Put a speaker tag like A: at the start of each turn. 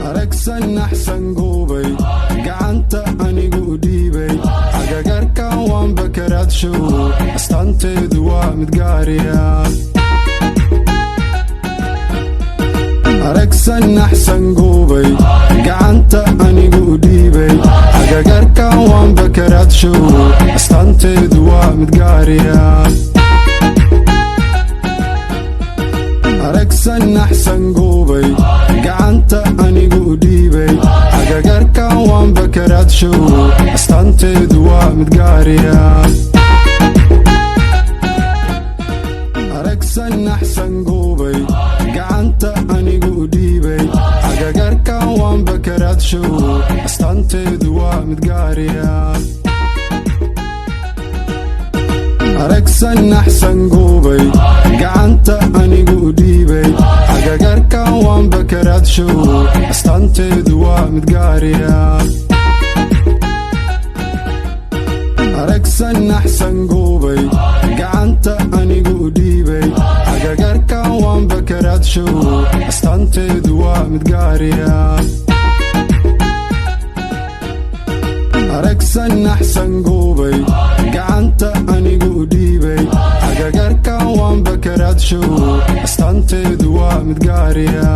A: Aragsan axsan guubay, gacanta anigu dhiibay, agagarkan waanba karaadshow, astaanteedu waa mid gaariya. Aragsan axsan guubay, gacanta anigu dhiibay, agagarkan waanba karaadshow, astaanteedu waa mid gaariya. Aragsan axsan guubay, gacanta anigu dhiibay, agagarkan waanba karaadshow, astaanteedu waa mid gaariya. Aragsan axsan guubay, gacanta anigu dhiibay, agagarkan waanba karaadshow, astaanteedu waa mid gaariya. Aragsan axsan guubay, gacanta anigu dhiibay, agagarkan waanba karaadshow, astaanteedu waa mid gaariya. Aragsan axsan guubay, gacanta anigu dhiibay, agagarkan waanba karaadshow, astaanteedu waa mid gaariya. Aragsan axsan guubay, gacanta anigu dhiibay, agagarkan waanba karaadshow, astaanteedu waa mid gaariya.